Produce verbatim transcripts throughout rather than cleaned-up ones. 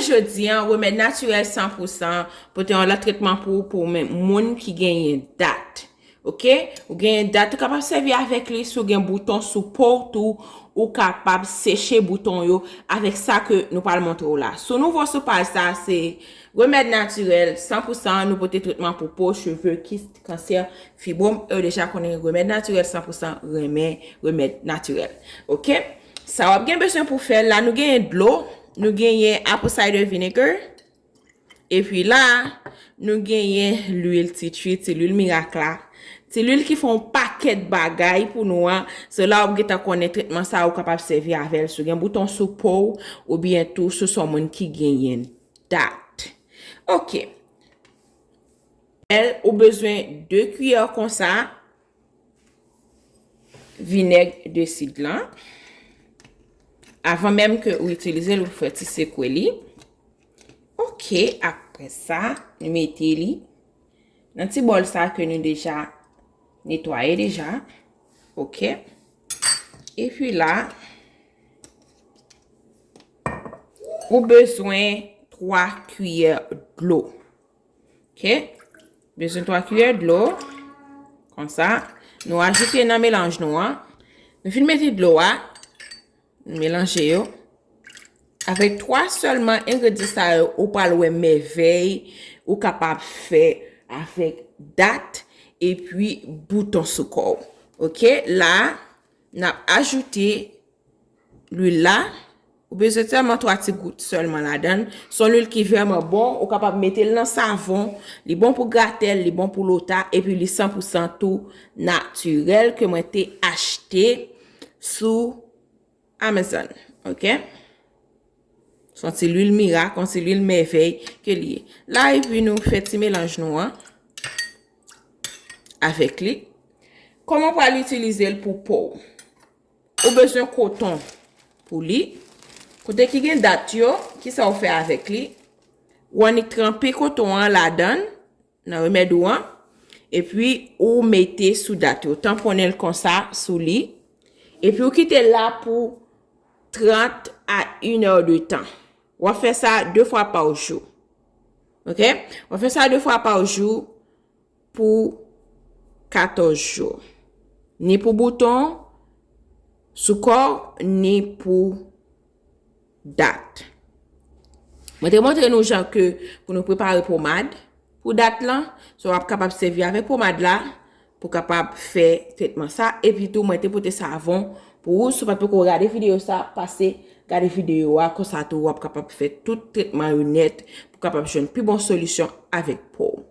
Jodi an, remèd natirèl san pou san, pote yon lòt tretman pou ou, pou men moun ki genyen dat. Ok? Ou genyen dat, ou kapab sèvi avèk li si w gen bouton sou po w tou, ou kapab seche bouton yo avèk sa ke nou pral montre w la. Si w nouvo sou paj sa, se remèd natirèl san pou san, nou pote tretman pou po, cheve, kis, kansè, fibwòm, e w deja konnen remèd natirèl san pou san renmen remèd natirèl. Ok? Sa w ap gen bezwen pou fè l la, nou genyen dlo, nou genyen apple cider vinegar, epi la, nou genyen lwil tea tree, ti lwil mirak la. Ti lwil ki fè yon pakèt bagay pou nou an. So la w ap gentan konnen tretman sa ou kapab sèvi avè l si w gen bouton sou po w oubyen tou si w se yon moun ki genyen dat. Ok. Ou bezwen de kiyè konsa vinèg de sid lan. Avan menm ke ou itilize l, ou fè ti sekwe li. Ok, apre sa, nou mete li nan ti bòl sa ke nou deja netwaye deja. Ok. Epi la, ou bezwen twa kiyè dlo. Ok. Bezwen twa kiyè dlo. Konsa, nou ajoute nan melanj nou an. Nou fin mete dlo a, nou melanje yo. Avèk twa sèlman engredyan sa yo, ou pral wè mèvèy ou kapab fè avèk dat epi bouton sou kò w. Ok, la, n ap ajoute lwil la. Ou bezwen sèlman twa ti gout sèlman ladan l. Se yon lwil ki vrèman bon. Ou kapab mete l nan savon. Li bon pou gratèl, li bon pou lota, epi li san pou san tou natirèl ke mwen te achte sou Amazon. Ok? Se yon ti lwil mirak, yon ti lwil mèvèy ke li ye. La, epi nou fè ti melanj nou an avèk li. Kòman w pral itilize l pou po w? Ou bezwen koton pou li. Kote ki gen dat yo, kisa w fè avèk li? Ou annik tranpe koton an ladan l, nan remèd ou an. Epi ou mete sou dat yo, tanponnen l konsa sou li. Epi ou kite l la pou trant a inè de tan. W ap fè sa de fwa pa jou. Ok? W ap fè sa de fwa pa jou pou katòz jou. Ni pou bouton sou kò, ni pou dat. Mwen te montre nou jan ke pou nou prepare pomad pou dat lan. So, w ap kapab sèvi avèk pomad la pou kapab fè tretman sa. Epi tou, mwen te pote savon pou ou. Si w pa t poko gade videyo sa, pase gade videyo a. Konsa tou, w ap kapab fè tout tretman yo nèt pou kapab jwenn pi bon solisyon avèk po w.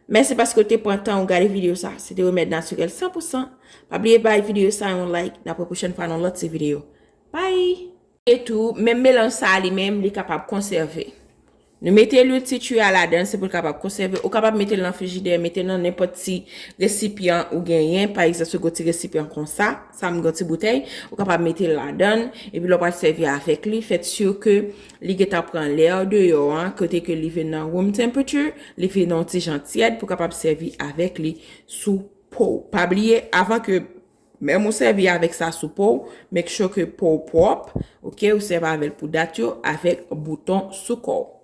Mèsi paske w te pran tan ou gade videyo sa. Se te remèd natirèl san pou san. Pa bliye bay videyo sa yon like. N ap wè pwochèn fwa nan lòt ti videyo. Bye! E tou, menm melanj sa a li menm, li kapab konsève. Nou mete lwil tea tree a ladan l, se pou l kapab konsève. Ou kapab mete l nan frijidè, mete l nan nenpòt ti resipyan ou genyen. Pa egzanp, si w gen yon ti resipyan konsa, sa m gen yon ti boutèy, ou kapab mete l ladan l, epi lè w pral sèvi avèk li, fè si ke li gentan pran lè deyò an, kote ke li vin nan room temperature, li vin yon ti jan tyèd pou kapab sèvi avèk li sou po w. Pa bliye, avan ke menm ou sèvi avèk sa sou po w, make sure ke po w pwòp, ok, ou sèvi avè l pou dat yo, avèk bouton sou kò w.